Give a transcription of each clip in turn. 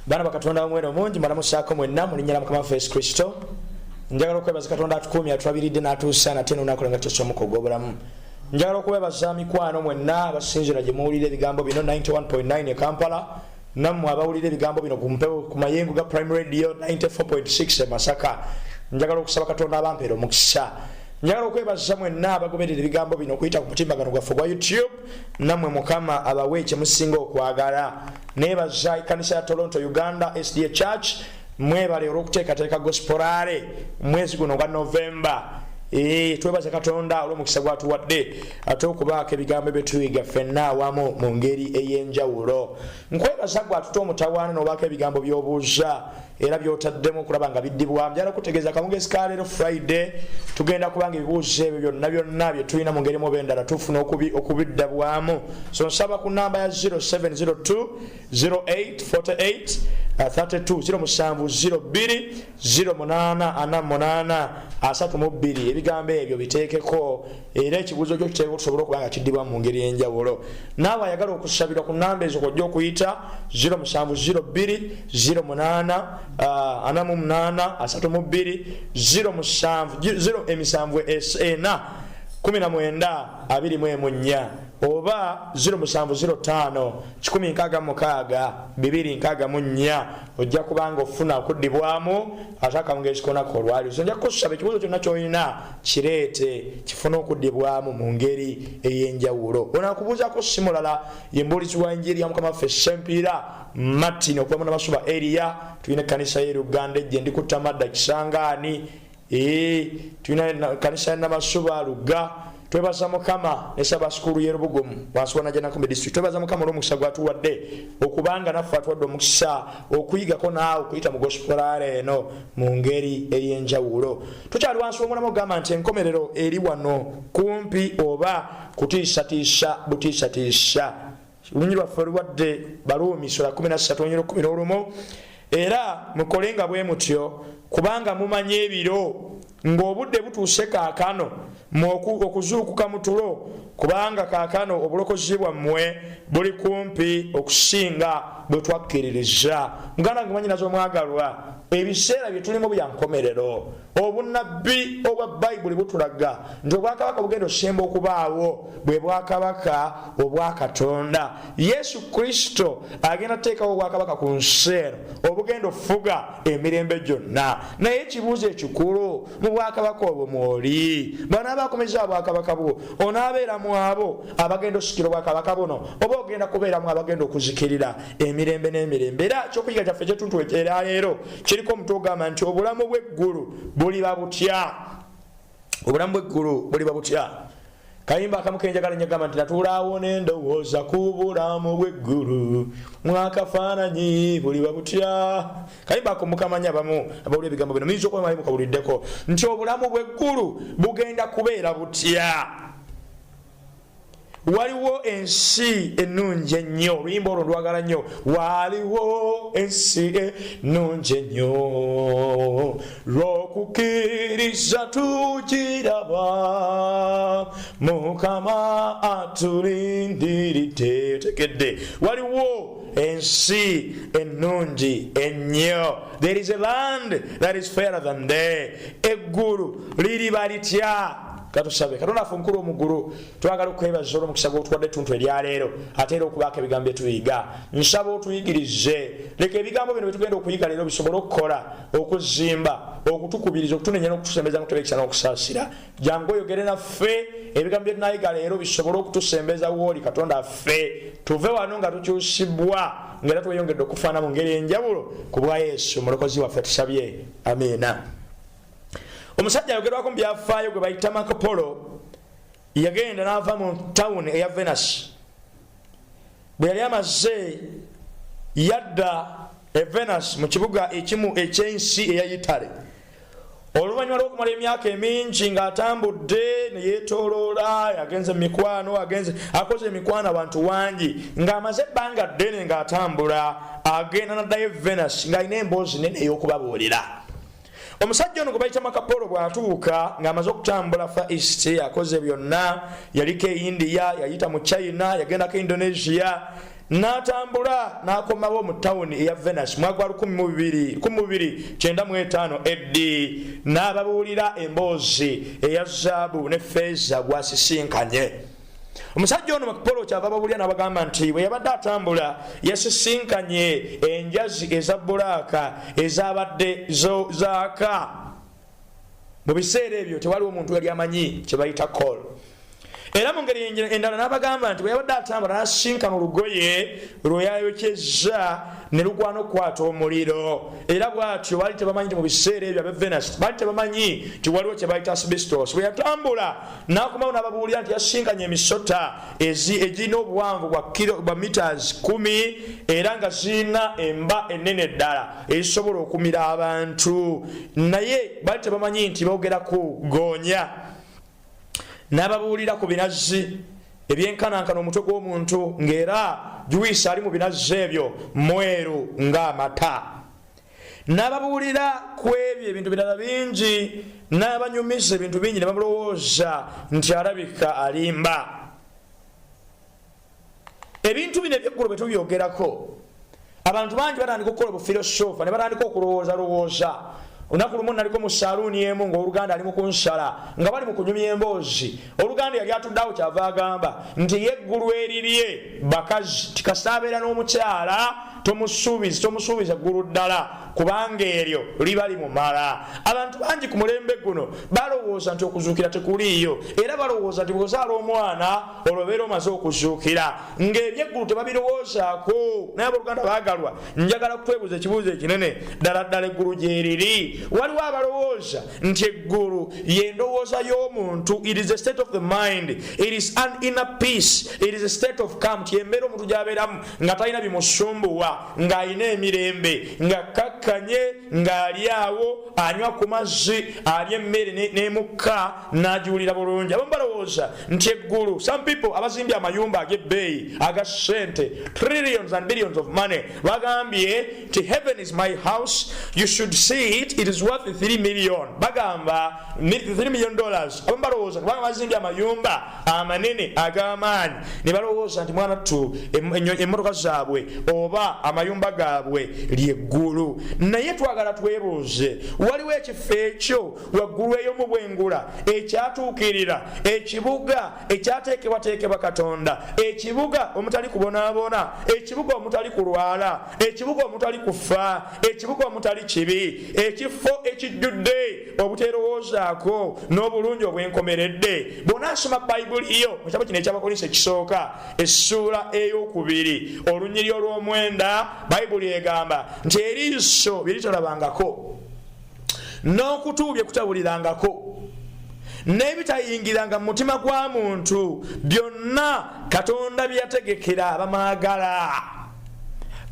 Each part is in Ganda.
Baana bakatonda omuwendo mungi, mbalamusaako mwenna mu linnya lya Mukama waffe Yesu Kristo. Njagala okwebaza Katonda atukuumye, atulabiridde n'atuusa nate n'olunaku lwe nga kyosomuka ogw'obulamu. Njagala okubebaza mikwano mwenna abasinzira gye muwulira ebigambo bino 91.9 e Kampala, nammwe abawulira ebigambo bino ku mpewo ku mayengo ga Prime Radio 94.6 e Masaka. Njagala okusaba Katonda abampeera omukisa. Njagala okwebaza mwenna abagoberera ebigambo bino okuyita ku mutimbagano gwaffe ogwa YouTube, nammwe Mukama abawe kyemusinga okwagala. Nebaza ekkanisa ya Toronto Uganda SDA Church, mwebale olw'okuteekateeka gosporale mwezi guno ogwa Novemba. Twebaza Katonda olw'omukisa gwatuwadde ate okubaako ebigambo byetuyiga ffenna awamu mu ngeri ey'enjawulo. Nkwebaza gwe atuta omutawaana n'obaako ebigambo by'obuuza era byotaddemu okulaba nga biddibwamu. Njagala okutegeeza akawungeezi ka leero Friday tugenda kubanga ebibuuzo ebyo byonna byonna bye tulina mu ngeri mu bendala tufuna okubiddabwamu. So nsaba ku namba ya 0702 08 48 32 07 02 08 48 32, ebigambo ebyo biteekeko era ekibuuzo kyo kiteekeko tusobole okuba nga kiddibwa mu ngeri ey'enjawulo. Naawe ayagala okusabirwa ku namba ezo kwojja okuyita 07 02 08 48 32 07 0 emisanvu ena 19 24 oba 0705 166 264, ojja kubanga ofuna okuddibwamu ate akawungeezi k'olunaku olwaleero. So nja kukusaba ekibuuzo kyonna ky'olina kireete kifune okuddibwamu mu ngeri ey'enjawulo. Ono akubuuzaako si mulala, ye mbuulizi wa njiri ya Mukama waffe Ssempiira Martin okuva mu Namasuba area. Tulina ekkanisa y'e Luganda ejje ndi ku Tamadda Kisangaani. Tulina ekkanisa ya Namasuba Luga. Twebaza Mukama ne Ssabasukulu y'e Lubugumu wansi wa Najjanankumbi district. Twebaza Mukama olw'omukisa gw'atuwadde okubanga naffe atuwadde omukisa okuyigako naawe okuyita mu gospolaale eno mu ngeri ey'enjawulo. Tukyali wansi w'omulamwa ogamba nti enkomerero eri wano kumpi oba kutiisatiisa butiisatiisa. Olunyi lwaffe oluwadde Baruumi sura 13 olunyiro 11, era mukole nga bwe mutyo kubanga mumanyi ebiro ng'obudde butuuse kaakano okuzuukuka mu tulo, kubanga kaakano obulokozi bwammwe buli kumpi okusinga bwe twakkiririza. Muganda wange mwannyinaze omwagalwa, ebiseera bye tulimu bya nkomerero. Obunnabbi obwa Bayibuli butulaga nti obwakabaka obugenda osemba okubaawo bwe bwakabaka obwa Katonda. Yesu Kristo agenda kuteekawo obwakabaka ku nsi eno obugenda okufuga emirembe gyonna. Naye ekibuuzo ekikulu, mu bwakabaka obwo mwoli? Bw'anaaba akomezza obwakabaka bwo, onaabeera mu abo abagenda osikira obwakabaka buno, oba ogenda kubeera mu abagenda okuzikirira emirembe n'emirembe? Era ekyokuyiga kyaffe ekyetuntu era leero kiriko omutwe ogamba nti obulamu bw'eggulu buliba butya? Obulamu bw'eggulu buliba butya? Kayimba akamu kenjagala nnyo gamba nti natuulaawo n'endowooza ku bulamu bw'eggulu, mwakafaananyi buliba butya? Kayimba ako mukamanya, abamu abawulira ebigambo bino muyinza okuba mwali mukawuliddeko nti obulamu bw'eggulu bugenda kubeera butya. Waliwo ensi ennungi ennyo, oluyimba olwo ndwagala nnyo. Waliwo ensi ennungi ennyo, lw'okukkiriza tugiraba, Mukama atulindiridde. Otegedde, waliwo ensi ennungi ennyo. There is a land that is fairer than day. Eggulu liriba litya? Katusabe. Katonda affe omukulu omuggulu, twagala okwebaza olw'omukisa gw'otuwadde ettuntu eryaleero, ate era okubaako ebigambo bye tuyiga. Nsaba otuyigirize, leka ebigambo bino bye tugenda okuyiga leero bisobole okukola, okuzimba, okutukubiriza, okutunenya n'okutusembeza mu kutebe ekisa n'okusaasira. Jangu oyogere naffe, ebigambo bye tunayiga leero bisobole okutusembeza w'oli Katonda affe, tuve wano nga tukyusibwa, nga era tweyongedde okufaana mu ngeri enjawulo ku bwa Yesu omulokozi waffe tusabye, amiina. Omusajja ayogerwako mu byafaayo gwe bayita Marco Polo yagenda n'ava mu tawuni eya Venus. Bwe yali amaze yadda e Venus mu kibuga ekimu eky'ensi eya Italy. Oluvannyuma lw'okumala emyaka emingi ng'atambudde ne yeetooloola, agenze mu mikwano, agenze akoze emikwano abantu wangi, ng'amaze ebbanga ddene ng'atambula agenda n'addayo e Venus ng'alina emboozi nene ey'okubabuulira. Omusajja ono gwe bayita Marco Polo bw'atuuka ng'amaze okutambula Far East, akoze byonna, yaliko e India, yayita mu China, yagendako Indonesia, N'atambula n'akomawo mu tawuni eya Venus mwaka gwa 1295 AD, n'ababuulira emboozi eya zaabu ne feeza gwasisinkanye. Omusajja ono Makipolo kyava ababuulira n'abagamba nti bwe yabadde atambula yasisinkanye enjazi eza bulaaka ezabadde zaaka. Mu biseera ebyo tewaliwo omuntu yali amanyi kye bayita call. Era mu ngeri endala n'abagamba nti bwe yabadde atambula n'asisinkana olugoye lwe yayokyezza ne lugwana okukwata omuliro. Era bw'atyo baali tebamanyi nti mu biseera ebyo ab'e Venus baali tebamanyi nti waliwo kye bayita asbestos. Bwe yatambula n'akomawo n'ababuulira nti yasisinkanye emisota egirina obuwanvu bwa meters 10 era nga zirina emba ennene ddala ezisobola okumira abantu, naye baali tebamanyi nti boogera ku goonya. N'ababuulira ku binazzi ebyenkanankana omutwe gw'omuntu, ng'era juwiisi ali mu binazzi ebyo mweru ng'amata. N'ababuulira ku ebyo ebintu birala bingi, n'abanyumiza ebintu bingi, ne bamulowooza nti alabika alimba. Ebintu bino ebyeggulu bwe tubyogerako, abantu bangi batandika okukola obufilosofa ne batandika okulowoozalowooza. Olunaku lumu naliko mu saluuni emu ng'oluganda ali mu kunsala, nga bali mu kunyumya emboozi. Oluganda yali atuddeawo kyava agamba nti yeggulu erirye bakazi, ti kasita abeera n'omukyala tomusuubiza ggulu ddala, kubanga eryo liba limumala. Abantu bangi ku mulembe guno balowooza nti okuzuukira tekuliiyo, era balowooza nti bw'ozaala omwana olwo obeera omaze okuzuukira, ng'ebyeggulu tebabirowoozaako. Naye abooluganda baagalwa, njagala kutwebuuza ekibuuzo ekinene ddala ddala, eggulu gyeriri? Waliwo abalowooza nti eggulu y'endowooza y'omuntu. It is a state of the mind, it is an inner peace, it is a state of calm. Ti embeera omuntu gy'abeeramu nga talina bimusumbuwa, ng'alina emirembe, nga kakkanye, ng'ali awo anywa ku mazzi, alya emmere n'emukka n'agiwulira bulungi. Abamu balowooza nti eggulu, some people abazimbye amayumba ag'ebbeeyi aga ssente, trillions and billions of money, bagambye nti "Heaven is my house, you should see it, it is worth 3 million." Bagamba $3 million. Abamu balowooza kubanga bazimbye amayumba amanene ag'amaanyi, ne balowooza nti mwana ttu emmotoka zaabwe oba amayumba gaabwe lyeggulu. Naye twagala twebuuze, waliwo ekifo ekyo waggulu eyo mu bwengula ekyatuukirira, ekibuga ekyateekebwateekebwa Katonda, ekibuga omutali kubonaabona, ekibuga omutali kulwala, ekibuga omutali kufa, ekibuga omutali kibi, ekifo ekijjudde obuteerowoozaako n'obulungi obwenkomeredde? Bw'onaasoma Bayibuli yo mu kitabo kino eky'Abakolinso ekisooka, essuula ey'okubiri, olunyiri olw'omwenda, Bayibuli egamba nti eriiso bye litalabangako, n'okutu bye kutawulirangako, n'ebitayingiranga mu mutima gwa muntu, byonna Katonda bye yategekera abamwagala.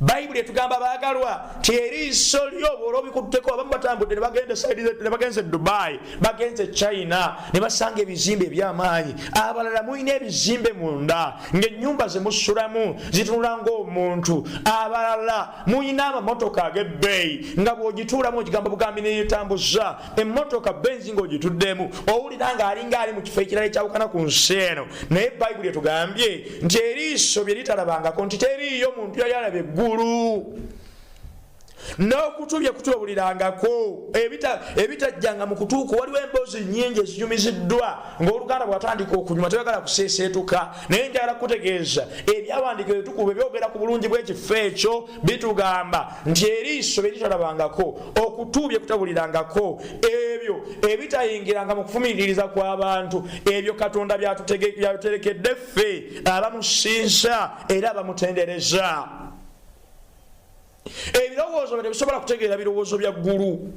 Bayibuli etugamba, baagalwa, ti eriiso lyo bw'ola obikutteko. Abamu batambudde ne bagenda ne bagenze Dubai, bagenze China, ne basanga ebizimbe ebyamaanyi. Abalala mulina ebizimbe munda ng'ennyumba ze musulamu zitunula ng'omuntu. Abalala mulina amamotoka ag'ebbeeyi nga bw'ogituulamu ogigamba bugambi neyetambuza emmotoka Benz, ng'ogituddemu owulira ng'alinga ali mu kifo ekirala ekyawukana ku nsi eno. Naye Bayibuli etugambye nti eriiso bye litalabangako, nti teriiyo muntu yali alaba eggulu, n'okutu bye kutubulirangako, ebitajjanga mu kutuuka. Waliwo emboozi nyingi ezinyumiziddwa ng'oluganda bw'atandika okunyuma toyagala kuseeseetuka, naye njagala kutegeeza ebyawandiiko ebitukuvu ebyogera ku bulungi bw'ekifo ekyo. Bitugamba nti eriiso bye litalabangako, okutu bye kutabulirangako, ebyo ebitayingiranga mu kufumiitiriza kw'abantu, ebyo Katonda byatuterekedde ffe abamusinza era abamutendereza. Ebirowoozo byo tebisobola kutegeera birowoozo bya ggulu.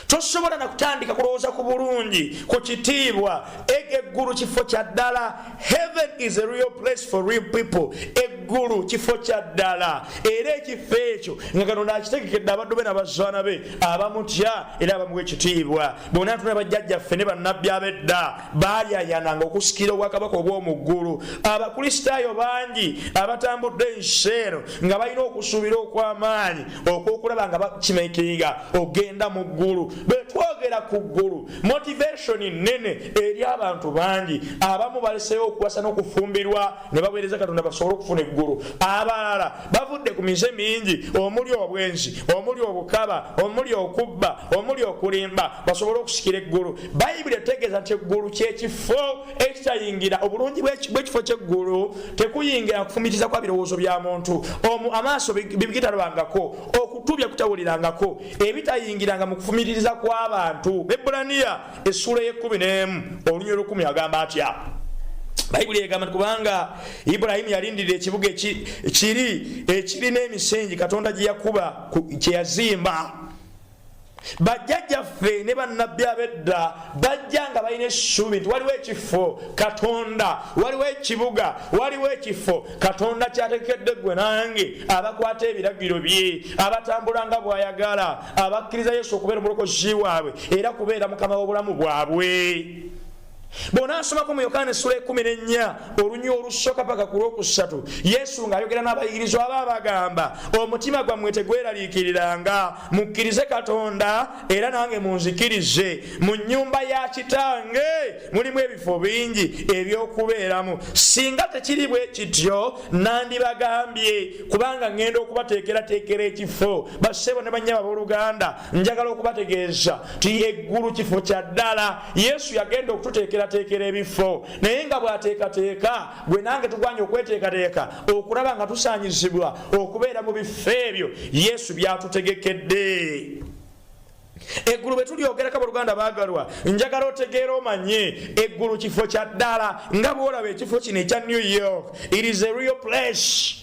Tosobola nakutandika kulowooza ku bulungi, ku kitiibwa. Eggulu kifo kya ddala. Heaven is a real place for real people. Eggulu kifo kya ddala, era ekifo ekyo nga Katonda akitegekedde abaddu be n'abazaana be abamutya era abamuwa ekitiibwa. Bonna tuna bajjajjaffe ne bannabbi ab'edda baayayananga okusikira obwakabaka obw'omu ggulu. Abakristaayo bangi abatambudde ensi eno nga balina okusuubira okw'amaanyi okw'okulaba nga bakimekinga ogenda mu ggulu. Bwe twogera twogera ku ggulu, motivation nene eri abantu bangi. Abamu baleseyo okuwasa n'okufumbirwa ne baweereza Katonda basobole okufuna eggulu. Abalala bavudde ku mize mingi omuli obwenzi, omuli obukaba, omuli okubba, omuli okulimba, basobole okusikira eggulu. Bayibuli etegeeza nti eggulu kyekifo ekitayingira. Obulungi bw'ekifo ky'eggulu tekuyingira kufumitiza kwa birowoozo bya muntu. Amaaso bigitalabangako, okutu bye kutawulirangako, ebitayingiranga mu kufumitiriza kw'abantu. Bebulaniya essuula ey'ekumi n'emu olunyiriri olw'ekumi agamba atya? Bayibuli egamba nti kubanga Ibulayimu yalindirira ekibuga kiri ekirina emisingi Katonda gye yakuba, kye yazimba. Bajjajjaffe ne bannabbi ab'edda bajja nga balina essuubi nti waliwo ekifo Katonda, waliwo ekibuga, waliwo ekifo Katonda kyatekedde ggwe nange abakwata ebiragiro bye, abatambula nga bw'ayagala, abakkiriza Yesu okubeera omulokozi waabwe era kubeera mukama w'obulamu bwabwe. Bw'onaasomako mu Yokaana essula ekumi n'ennya olunyiriri olusooka paka ku lwokusatu, Yesu ng'ayogera n'abayigirizwa aba abagamba, omutima gwammwe tegweraliikiriranga, mukkirize Katonda era nange munzikirize. Mu nnyumba ya kitange mulimu ebifo bingi eby'okubeeramu, singa tekiri bwe kityo nandibagambye, kubanga ŋŋenda okubateekerateekera ekifo. Bassebo ne bannyabo abooluganda, njagala okubategeeza nti eggulu kifo kya ddala. Yesu yagenda okututeekerateekera ebifo, naye nga bw'ateekateeka gwe nange tugwanye okweteekateeka okulaba nga tusaanyizibwa okubeera mu bifo ebyo Yesu by'atutegekedde. Eggulu bwe tulyogerako, abooluganda baagalwa, njagala otegeera omanye eggulu kifo kya ddala. Nga bw'olaba ekifo kino ekya New York, it is a real place.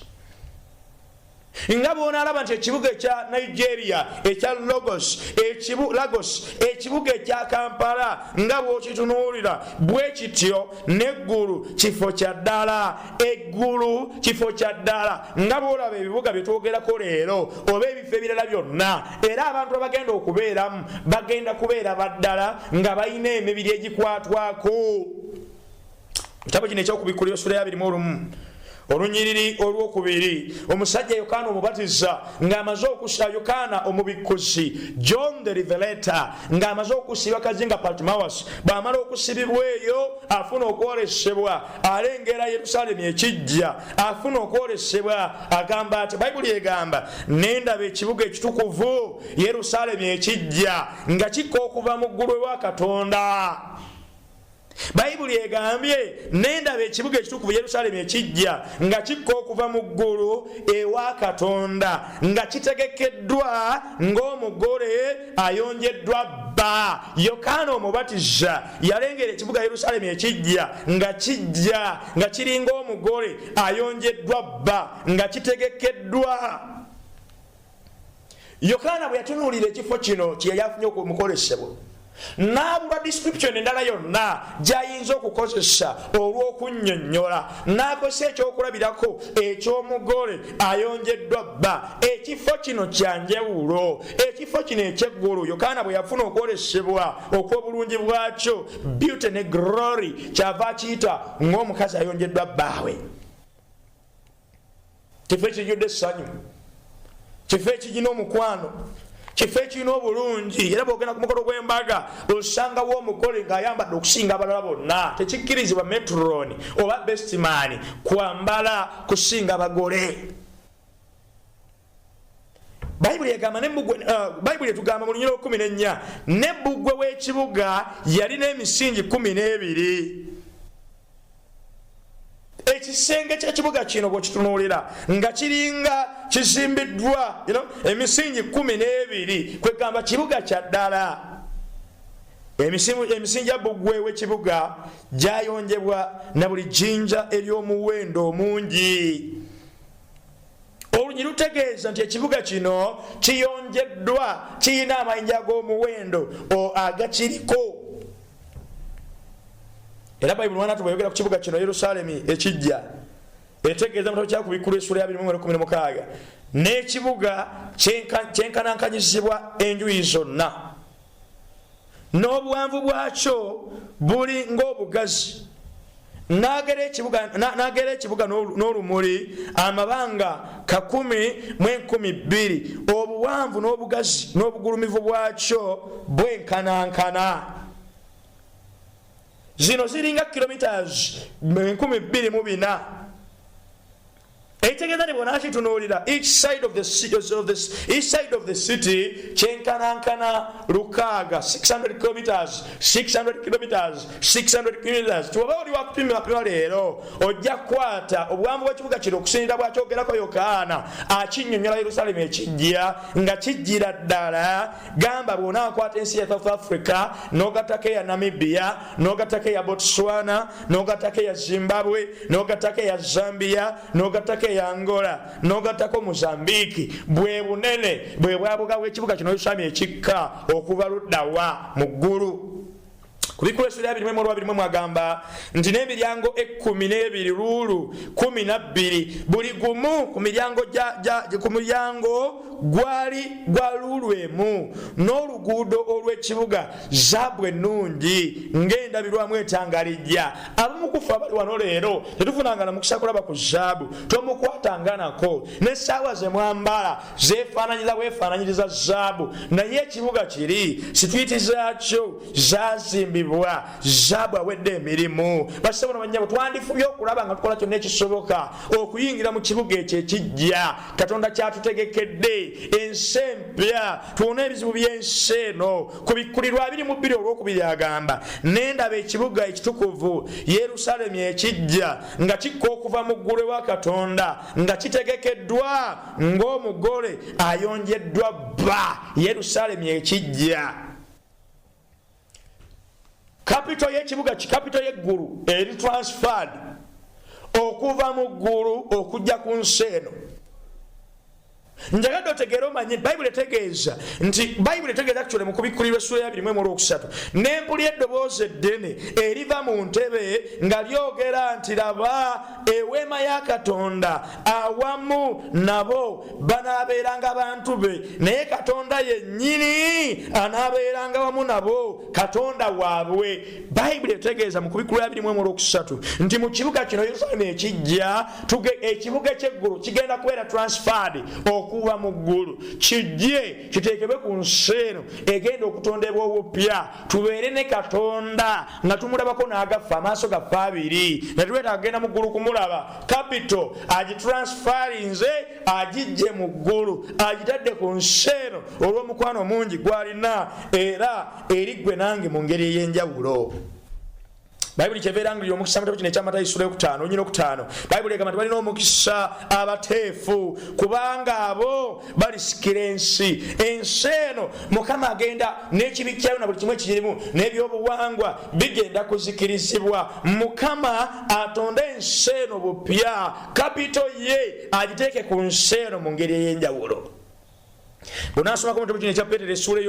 Nga bw'onaalaba nti ekibuga ekya Nigeria ekya Lagos, Lagos, ekibuga ekya Kampala, nga bw'okitunuulira bwe kityo, n'eggulu kifo kya ddala. Eggulu kifo kya ddala nga bw'olaba ebibuga bye twogerako leero oba ebifo ebirala byonna, era abantu abagenda okubeeramu bagenda kubeera baddala nga balina emibiri egikwatwako. Kitabo kino ekyokubikkulira essula ya 21 olunyiriri olwokubiri, omusajja Yokaana Omubatiza ng'amaze okusa, Yokaana Omubikkuzi, John the Revelator, ng'amaze okusiba kazinga Patmos, bw'amala okusibibwa eyo afuna okwolesebwa, alengera Yerusaalemi ekijja. Afuna okwolesebwa, agamba ati, Bayibuli egamba, nendaba ekibuga ekitukuvu Yerusaalemi ekijja nga kikka okuva mu ggulu ewa Katonda. Bayibuli egambye, nendaba ekibuga ekitukuvu Yerusaalemi ekijja nga kikka okuva mu ggulu ewa Katonda, nga kitegekeddwa ng'omugole ayonjeddwa bba. Yokaana Omubatiza yalengera ekibuga Yerusaalemi ekijja nga kijja nga kiringa omugole ayonjeddwa bba, nga kitegekeddwa. Yokaana bwe yatunuulira ekifo kino kye yali afunye okumukolesebwa, n'abulwa description endala yonna gy'ayinza okukozesa olw'okunnyonnyola, n'akozesa ekyokulabirako eky'omugole ayonjeddwa bba. Ekifo kino kya njawulo, ekifo kino ekyeggulu. Yokaana bwe yafuna okwolesebwa okw'obulungi bwakyo, beauty ne glory, kyava akiyita ng'omukazi ayonjeddwa bbaawe. Kifo ekijjudde essanyu, kifo ekirina omukwano, kifo ekirina obulungi. Era bwogenda ku mukolo gw'embaga osangawo omugole ng'ayambadde okusinga abalala bonna. Tekikkirizibwa metron oba bestman kwambala kusinga bagole. Bayibuli egamba, Bayibuli etugamba mu lunyiriri 14, nebbugwe w'ekibuga yalina emisingi 12. Ekisenge ky'ekibuga kino bwekitunuulira nga kiringa kizimbiddwa emisingi 12, kwegamba kibuga kya ddala. Emisingi ya bbugwe w'ekibuga gyayonjebwa na buli jjinja ery'omuwendo omungi. Olunyi lutegeeza nti ekibuga kino kiyonjeddwa, kirina amayinja ag'omuwendo agakiriko. Era Bayibuli mwana tubweyogera ku kibuga kino Yerusaalemi ekijja, etegeeza mu kitabo kyakubikkula essula ya 21:16, n'ekibuga kyenkanankanyizibwa enjuyi zonna, n'obuwanvu bwakyo buli ng'obugazi, N'agera ekibuga n'olumuli amabanga 1,012, obuwanvu n'obugazi n'obugulumivu bwakyo bwenkanankana. Zino ziringa kilometers 2400. Ekitegeeza nti bwonakitunuulira each side of the each side of the city kyenkanankana lukaaga, 600 kilometers, 600 kilometers, 600 kilometers. Tiwoba oli wakupimapima leero, ojja kukwata obuwanvu bw'ekibuga kino okusinzira bwakyogerako Yokaana akinnyonnyola Yerusalemu ekijja nga kijjira ddala. Gamba bw'onaakwata ensi ya South Africa n'ogattako eya Namibia n'ogattako eya Botswana n'ogattako eya Zimbabwe n'ogattako eya Zambia n'ogattako eya Angola n'ogattako Mozambique, bwe bunene bwe bwabuga bw'ekibuga kino Yerusalemu ekikka okuva luddawa mu ggulu. Ku bikulu essula abiri mu olwabiri mu agamba nti n'emiryango ekkumi n'ebiri luulu 12, buli gumu ku miryango ku mulyango gwali gwa luulu emu, n'oluguudo olw'ekibuga zaabu ennungi ng'endabirwamu etangalijja. Abamu kufa abali wano leero tetufunanga na mukisa kulaba ku zaabu, tomukwatanga nako, n'essaawa ze mwambala zeefaananyiriza bwefaananyiriza zaabu, naye ekibuga kiri situiti zaakyo zazimbibwa zaabu awedde emirimu. Bassebo na bannyabo, twandifubye okulaba nga tukola kyonna ekisoboka okuyingira mu kibuga ekyo ekijja Katonda kyatutegekedde, ensi empya, tuwone ebizibu by'ensi eno. Ku bikkulirwa 22 olwokubiri agamba, nendaba ekibuga ekitukuvu Yerusalemi ekijja nga kikka okuva mu ggulu ewa Katonda, nga kitegekeddwa ng'omugole ayonjeddwa bba. Yerusalemi ekijja, kapito y'ekibuga, kapito y'eggulu eri transferred okuva mu ggulu okujja ku nsi eno. Njagadde otegeere omanye Bayibuli etegeeza nti, Bayibuli etegeeza actually mu kubikkulirwa essula ya 21 olwokusatu, nempulira eddoboozi eddene eriva mu ntebe nga lyogera nti, laba, eweema ya Katonda awamu nabo, banaabeeranga bantu be, naye Katonda yennyini anaabeeranga wamu nabo, Katonda waabwe. Bayibuli etegeeza mu kubikkulirwa 21 olwokusatu nti mu kibuga kino Yerusalemu ekijja, ekibuga ekyeggulu kigenda kubeera transferred okuva mu ggulu kijje kiteekebwe ku nsi eno egenda okutondebwa obupya, tubeere ne Katonda nga tumulabako n'agaffe amaaso gaffe abiri, nga tubeeta kugenda mu ggulu kumulaba. Capital agitransferinze, agijje mu ggulu, agitadde ku nsi eno olw'omukwano omungi gwalina era eri ggwe nange mu ngeri ey'enjawulo. Bayibuli kyeva erangirira omukisa mu kitabo kino ekyamatayo essula yokutaano onyina okutaano. Bayibuli egamba nti balina omukisa abateefu, kubanga abo balisikira ensi. Ensi eno Mukama agenda n'ekibi kyayo na buli kimu ekirimu n'ebyobuwangwa bigenda kuzikirizibwa. Mukama atonde ensi eno bupya, capital ye agiteeke ku nsi eno mu ngeri ey'enjawulo. Bwonasomako mu kitabo kino ekya Peetero essuula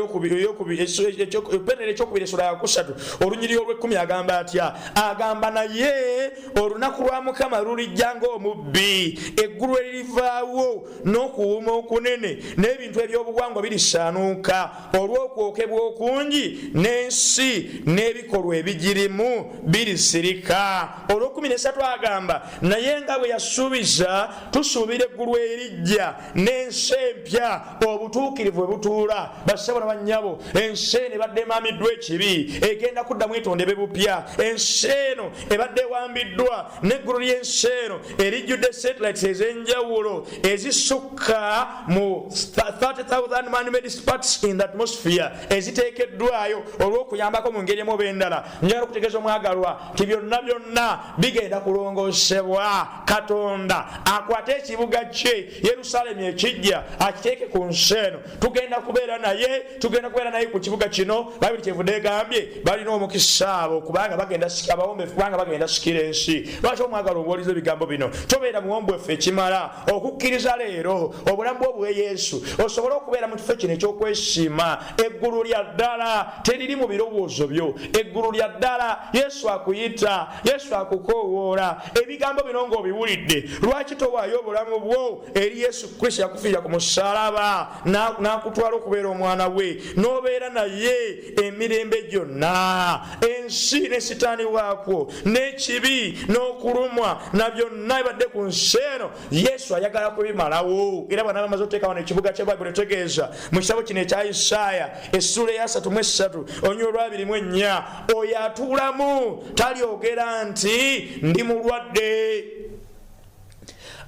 Peetero ekyokubiri essula yakusatu olunyiri olw'ekkumi, agamba atya? Agamba, naye olunaku lwa Mukama lulijja ng'omubbi, eggulu eririvaawo n'okuwuuma okunene, n'ebintu ebyobuwangwa birisaanuuka olw'okwokebwa okungi, n'ensi n'ebikolwa ebigirimu birisirika. Olw'okumi nesatu agamba, naye nga bwe yasuubiza, tusuubira eggulu erijja n'ensi empya obutuukirivu bwe butuula. Bassebo na bannyabo, ensi eno ebadde emaamiddwa ekibi egenda kuddamu etondebe bupya. Ensi eno ebadde ewambiddwa n'eggulu ly'ensi eno erijjudde satellites ez'enjawulo ezisukka mu 30,000 man-made parts in the atmosphere eziteekeddwayo olw'okuyambako mu ngeri emu oba endala. Njagala okutegeeza omwagalwa nti byonna byonna bigenda kulongoosebwa, Katonda akwate ekibuga kye Yerusaalemi ekijja akiteeke ku nsi eno. Tugenda kubeera naye, tugenda kubeera naye ku kibuga kino. Bayibuli kyevudde egambye, balina omukisa abo kubanga bagenda abawombeefu, kubanga bagenda sikira ensi. Lwaki omwagala obuwuliza ebigambo bino? Tobeera muwombeefu ekimala okukkiriza leero obulamu bwo bwe Yesu, osobole okubeera mu kifo kino ekyokwesiima. Eggulu lya ddala, teriri mu birowoozo byo. Eggulu lya ddala. Yesu akuyita, Yesu akukoowoola. Ebigambo bino ng'obiwulidde, lwaki towaayo obulamu bwo eri Yesu Kristo yakufiirira ku musalaba? N'akutwala okubeera omwana we, n'obeera naye emirembe gyonna. Ensi ne sitaani waakwo n'ekibi n'okulumwa na byonna ebadde ku nsi eno, Yesu ayagala kubimalawo. Era bwanaaba amaze oteeka wano ekibuga kya Bayibuli etegeeza mu kitabo kino ekya Isaaya essuula eyasatu mu esatu olunyiriri olwabiri mu ennya, oyo atuulamu talyogera nti ndi mulwadde.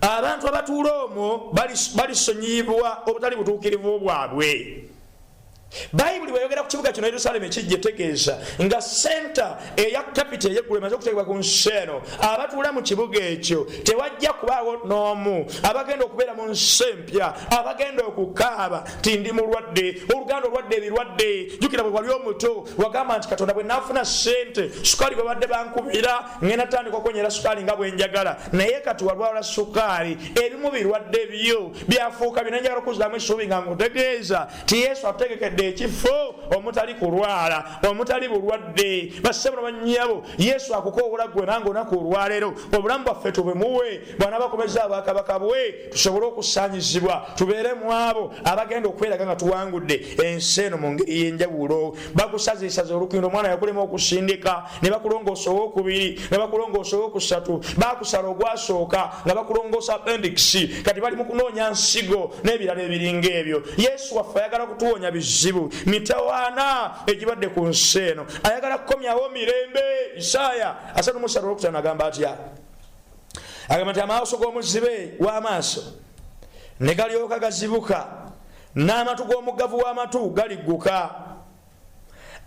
Abantu abatuula omwo balisonyiyibwa obutali butuukirivu bwabwe. Bayibuli bweyogera ku kibuga kino Yerusaalemi ekijja, etegeeza nga senta eya kapita eyeggulu emaze okuteekebwa ku nsi eno. Abatuula mu kibuga ekyo tewajja kubaawo n'omu abagenda okubeera mu nsi empya abagenda okukaaba nti ndi mulwadde. Oluganda olwadde ebirwadde, jjukira bwe wali omuto wagamba nti, Katonda, bwe naafuna sente, sukaali bwe badde bankubira, ngenda tandika okwenyera sukaali nga bwe njagala. Naye kati walwala sukaali, ebimu birwadde byo byafuuka bino. Njagala okuzaamu essuubi nga nkutegeeza ti Yesu atutegekedde ekifo omutali kulwala, omutali bulwadde. Bassebo banyabo, Yesu akukoowola gwe nange olunaku olwaleero, obulamu bwaffe tubimuwe. Bwanabakomeza abakabaka bwe, tusobole okusaanyizibwa, tubeere mu abo abagenda okweraga nga tuwangudde ensi eno mu ngeri y'enjawulo. Bakusaziisaza olukindo, omwana yakulema okusindika, ne bakulongoosa owokubiri, ne bakulongoosa owokusatu. Bakusala ogwasooka nga bakulongoosa appendix, kati bali mu kunoonya nsigo n'ebirala ebiringa ebyo. Yesu waffe ayagala kutuwonya bizibu, mitawaana egibadde ku nsi eno. Ayagala kukomyawo mirembe. Isaaya 33 olwokutaano agamba atya? Agamba nti amaaso g'omuzibe w'amaaso ne galyoka gazibuka, n'amatu g'omuggavu w'amatu galigguka.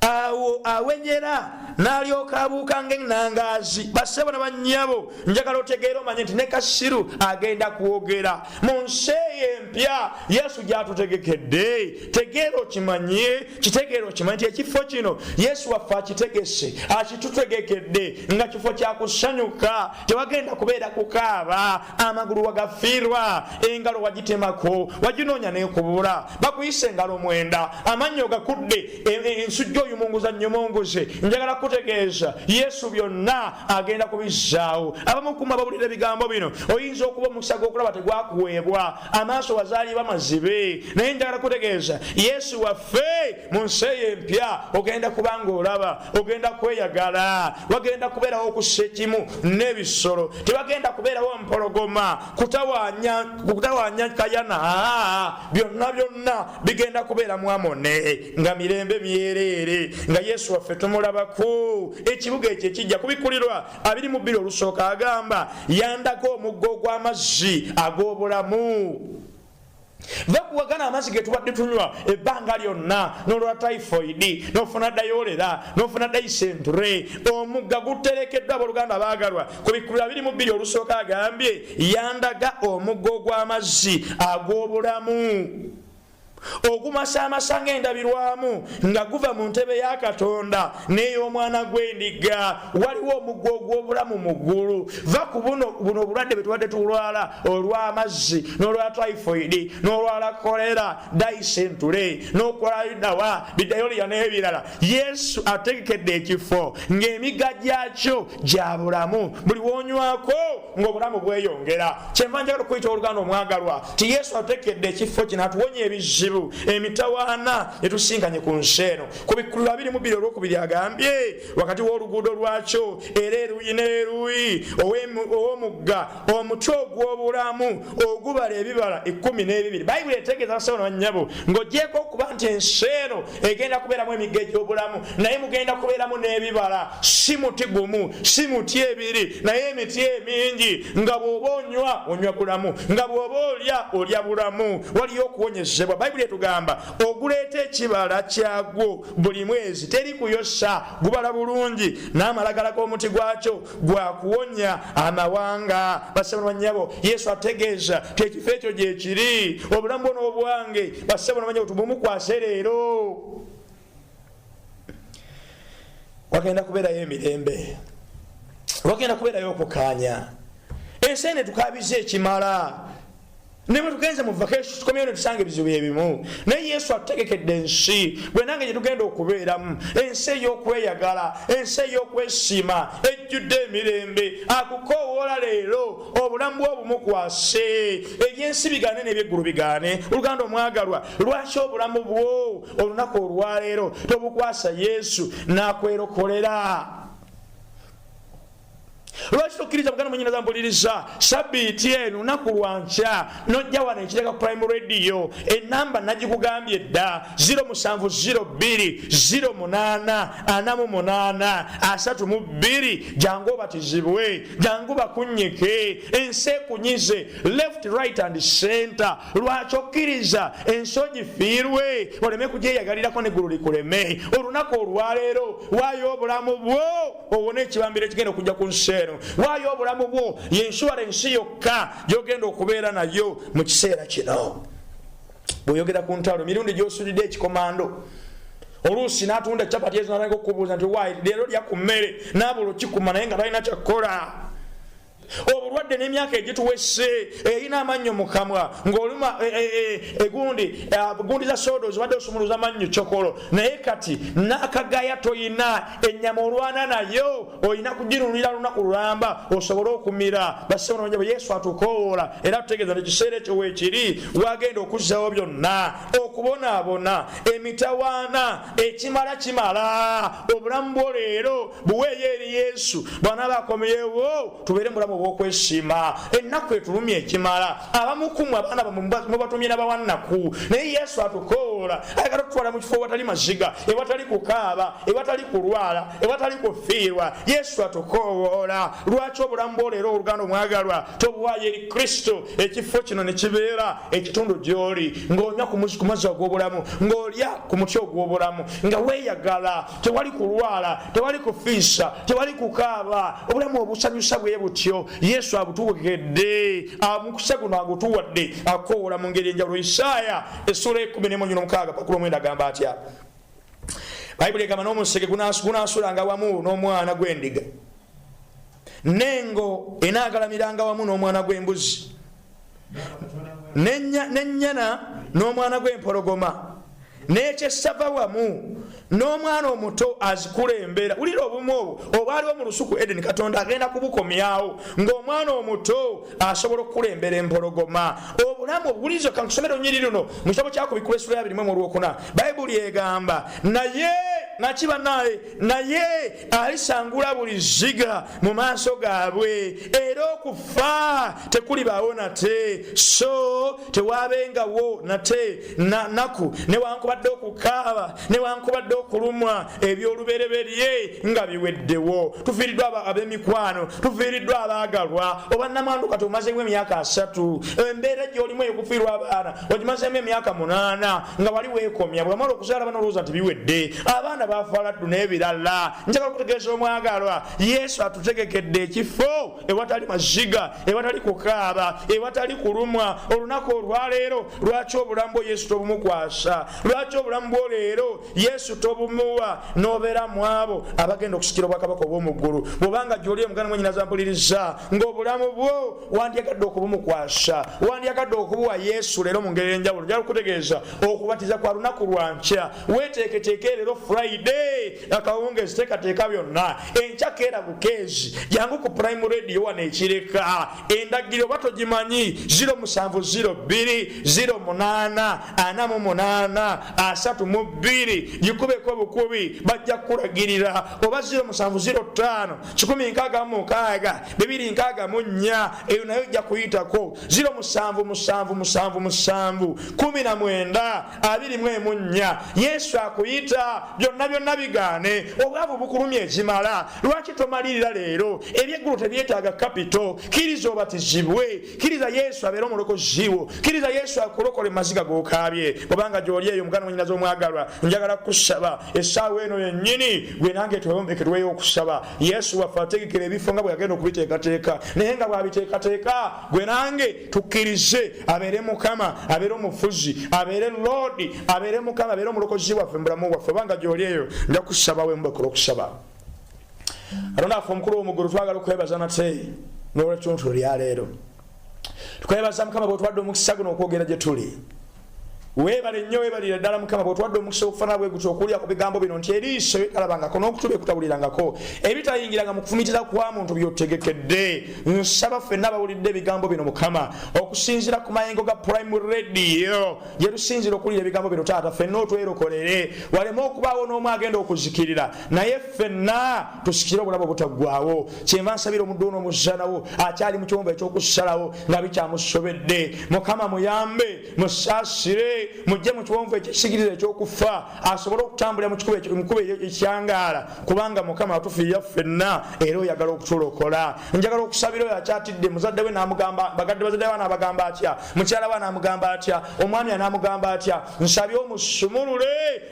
Awo awenyera n'alyoka abuuka ng'ennangaazi. Bassebo ne bannyabo, njagala otegeera omanye nti ne kasiru agenda kwogera mu nsi eyo empya Yesu gy'atutegekedde. Tegeera okimanye, kitegeera okimanye nti ekifo kino Yesu waffe akitegese, akitutegekedde nga kifo kya kusanyuka. Tewagenda kubeera kukaaba, amagulu wagafiirwa, engalo wagitemako, waginoonya nekubula, bakuyisa engalo 9, amannyo gakudde, ensujja oyumunguza nnyumunguze. Njagala kutegeeza, Yesu byonna agenda kubizzaawo. Abamu kuma bawulira ebigambo bino, oyinza okuba omukisa gw'okulaba tegwakuweebwa, amaaso wazaalibwa mazibe. Naye njagala kutegeeza, Yesu waffe mu nsi eyo empya ogenda kuba nga olaba, ogenda kweyagala. Wagenda kubeerawo okussa ekimu n'ebisolo, tewagenda kubeerawo mpologoma kutawanya kayana. Byonna byonna bigenda kubeera mwamone nga mirembe myereere, nga Yesu waffe tumulabako. Ekibuga ekyo ekijja, kubikulirwa 22 olusooka agamba, yandaga omugga ogw'amazzi ag'obulamu. Bakuwagana amazzi ge tubadde tunywa ebbanga lyonna, n'olwa typhoid, n'ofuna diarrhoea, n'ofuna dysentery. Omugga guterekeddwa abooluganda baagalwa. Ku Bikuliro 22 olusooka agambye, yandaga omugga ogw'amazzi ag'obulamu ogumasaamasa ng'endabirwamu, nga guva mu ntebe ya Katonda n'ey'omwana gw'endiga. Waliwo omugga ogw'obulamu mu ggulu. Va ku buno buno obulwadde bwe tubadde tulwala, olw'amazzi, n'olwa typhoid, n'olwala kolera, dysentery, n'okwaldawa bi diarrhoea n'ebirala. Yesu ategekedde ekifo ng'emigga gyakyo gya bulamu, buli wonywako ng'obulamu bweyongera. Kyenva njagala okuyita oluganda omwagalwa ti Yesu atekedde ekifo kino atuwonya ebizibu, emitawaana etusinkanye ku nsi eno. Ku Bikkuliro 22 olwokubiri agambye, wakati w'oluguudo lwakyo era eruyi n'eruyi ow'omugga omuti ogw'obulamu ogubala ebibala 12. Bayibuli etegeeza, bassebo bannyabo, ng'ogyeko okuba nti ensi eno egenda kubeeramu emigga egy'obulamu, naye mugenda kubeeramu n'ebibala. Si muti gumu, si muti ebiri, naye emiti emingi, nga bw'oba onywa, onywa bulamu, nga bw'oba olya, olya bulamu. Waliyo okuwonyezebwa. Bayibuli etugamba oguleeta ekibala kyagwo buli mwezi, teri kuyosa, gubala bulungi, n'amalagala g'omuti gwakyo gwakuwonya amawanga. Bassebo banyabo, Yesu ategeeza ti ekifo ekyo gyekiri. Obulamu bwo n'obwange, bassebo nabanyabo, tubumukwase leero. Wagenda kubeerayo emirembe, wagenda kubeerayo okukaanya. Ensi ene tukabiza ekimala. Ne bwe tugenze mu vacation, tukomyeyo ne tusanga ebizibu ebimu. Naye Yesu atutegekedde ensi gwe nange gye tugenda okubeeramu, ensi ey'okweyagala, ensi ey'okwesiima, ejjudde emirembe. Akukoowoola leero obulamu bwe obumukwase, ebyensi bigaane n'ebyeggulu bigaane. Oluganda omwagalwa, lwaki obulamu bwo olunaku olwaleero tobukwasa Yesu n'akwerokolera? Lwaki tokkiriza, muganda mwenyinaza mpuliriza, sabiiti eno lunaku lwankya nojja wano ekireka Prime Radio? Enamba nagikugambye dda, 0702 08 48 32. Jangu obatizibwe, jangu bakunyike. Ensi ekunyize left, right and center. Lwaki okkiriza ensi ogifiirwe, oleme kugyeyagalirako neggulu likuleme? Olunaku olwaleero waayo obulamu bwo owone ekibambiro ekigenda okujja ku nsi eno. Waayo obulamu bwo, ye insurance yokka gyogenda okubeera nayo mu kiseera kino. Bw'oyogera ku ntalo, mirundi gyosulidde ekikomando, oluusi n'atunda capati ezo, natandika okukubuuza nti, "Waayi, leero lya ku mmere?" Naabula okikuma, naye nga talina kyakkola. Obulwadde n'emyaka egituwese, erina amannyo mu kamwa ng'oluma egundi gundi za soda, ozibadde osumuluza mannyo kyokolo, naye kati n'akagaya toyina. Ennyama olwana nayo, olina kuginunulira lunaku lulamba osobole okumira. Basebononjabo, Yesu atukowoola era atutegeeza nti ekiseera ekyo weekiri wagenda okuzzawo byonna, okubonaabona, emitawaana, ekimala kimala. Obulamu bwo leero buweeyo eri Yesu. Bwanaaba akomyewo, tubeere mubulamu obwokwesiima. Ennaku etulumya ekimala. Abamu kumwe abaana mubatumye nabawannaku, naye Yesu atukowoola, ayagala okutwala mu kifo ewatali maziga, ewatali kukaaba, ewatali kulwala, ewatali kufiirwa. Yesu atukowoola. Lwaki obulamu bwo leero, oluganda omwagalwa, tobuwaayo eri Kristo, ekifo kino ne kibeera ekitundu gy'oli, ng'onywa ku mazzi ag'obulamu, ng'olya ku muti ogw'obulamu, nga weeyagala, tewali kulwala, tewali kufiisa, tewali kukaaba? Obulamu obusanyusa bwe butyo Yesu abutuwekedde, omukisa guno agutuwadde. Akowoola mu ngeri enjawulo. Isaaya essula 16 pakula 9 agamba atya? Bayibuli egamba, "N'omusege gunaasulanga wamu n'omwana gw'endiga, n'engo enaagalamiranga wamu n'omwana gw'embuzi, n'ennyana n'omwana gw'empologoma, n'ekyessava wamu n'omwana omuto azikulembera." Wulira obumu obwo obwaliwo mu lusuku Edeni, Katonda agenda kubukomyawo, ng'omwana omuto asobola okukulembera empologoma. Obulamu obuwulirizo. Kankusomera olunyiri luno mu kitabo kyakubikula esula ya 21 olwokuna. Bayibuli egamba, "Naye nakiba naye, naye alisangula buli zziga mu maaso gaabwe, era okufa tekulibaawo nate, so tewabengawo nate naku, newankubadde okukaaba, newankubadde okulumwa, ebyolubereberye nga biweddewo." Tufiiriddwa ab'emikwano, tufiiriddwa abaagalwa. Oba namwandu kati omazemu emyaka 30, embeera gyolimu eyokufiirwa abaana ogimazemu emyaka 8, nga wali weekomya bwamala okuzaala bana, olowooza nti biwedde, abaana bafaala ddu n'ebirala. Njagala okutegeeza omwagalwa, Yesu atutegekedde ekifo ewatali maziga, ewatali kukaaba, ewatali kulumwa. Olunaku olwaleero lwaki obulamu bwo Yesu tobumukwasa? Lwaki obulamu bwo leero Yesu tobumuwa, n'obeera mu abo abagenda okusikira obwakabaka obw'omu ggulu? Bw'obanga gy'oli, omuganda mwenyinaza mpuliriza, ng'obulamu bwo wandyagadde okubumukwasa, wandyagadde okubuwa Yesu leero mu ngeri enjawulo, njagala okutegeeza, okubatiza kwa lunaku lwankya. Weteeketeeke leero Friday akawungezi, teekateeka byonna. Enkya keera bukeezi, jangu ku Prime Radio wano ekireka. Endagiriro oba togimanyi, 0702 08 48 32, gikubeko obukubi, bajja kukulagirira, oba 0705 166 264, eyo nayo ojja kuyitako. 0777 19 24. Yesu akuyita, byonna byonna bigaane. Obwavu bukulumya ekimala. Lwaki tomalirira leero? Ebyeggulu tebyetaaga capital. Kkiriza obatizibwe, kkiriza Yesu abeere omulokozi wo, kkiriza Yesu akulokole maziga gokaabye. Bwobanga gyoli eyo, muganda mwenyinaza omwagalwa, njagala kusaba essaawa eno yennyini, gwe nange twewombekerweyo okusaba. Yesu waffe ategekera ebifo nga bwe yagenda okubiteekateeka, naye nga bwabiteekateeka, gwe nange tukkirize abeere Mukama, abeere omufuzi, abeere Lord, abeere Mukama, abeere omulokozi waffe mu bulamu bwaffe. Obanga gyoli eyo, nja kusaba wembekera okusaba. Katonda affe omukulu w'omuggulu, twagala okwebaza nate n'olwekintu lyaleero. Tukwebaza Mukama bwotwadde omukisa guno okwogera gye tuli. Weebale nnyo, weebalire ddala Mukama bw'otuwadde omukisa okufaanana bwe gutyo okuwulira ku bigambo bino nti eriiso ebitalabangako n'okutu bye kutawulirangako ebitayingiranga mu kufumitira kwa muntu by'otutegekedde. Nsaba ffenna abawulidde ebigambo bino Mukama okusinziira ku mayengo ga Prime Radio gye tusinziira okuwulira ebigambo bino taata ffenna otwerokolere waleme okubaawo n'omu agenda okuzikirira naye ffenna tusikire obulamu obutaggwaawo. Kyenva nsabira omuddu ono omuzaana wo akyali mu kiwonvu eky'okusalawo nga bikyamusobedde. Mukama muyambe Musaasire, mujje mu kiwonvu ekisigiriza eky'okufa, asobole okutambulira mu kikubo ekyangaala, kubanga Mukama atufiirira ffenna era oyagala okutulokola. Njagala okusabira oyo akyatidde muzadde we n'amugamba, bagadde bazadde we anaabagamba atya, mukyala we anaamugamba atya, omwami anaamugamba atya. Nsabye omusumulule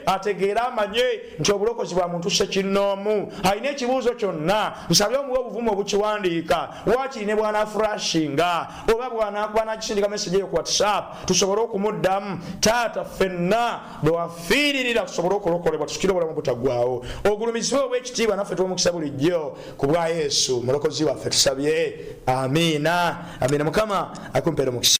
ategeere amanye nti obulokozi bwa muntu ssekinnoomu. Alina ekibuuzo kyonna, nsabye omuwe obuvumu obukiwandiika, waakiri ne bw'anaafurashinga oba bwanakuba nakisindika message eyo ku WhatsApp tusobole okumuddamu. Taata, ffenna bwe wafiiririra tusobole okulokolebwa tusikire obulamu butaggwawo, ogulumizibwe obwekitiibwa naffe twomukisa bulijjo ku bwa Yesu mulokozi waffe tusabye, amiina, amiina. Mukama akumpeera omukisa.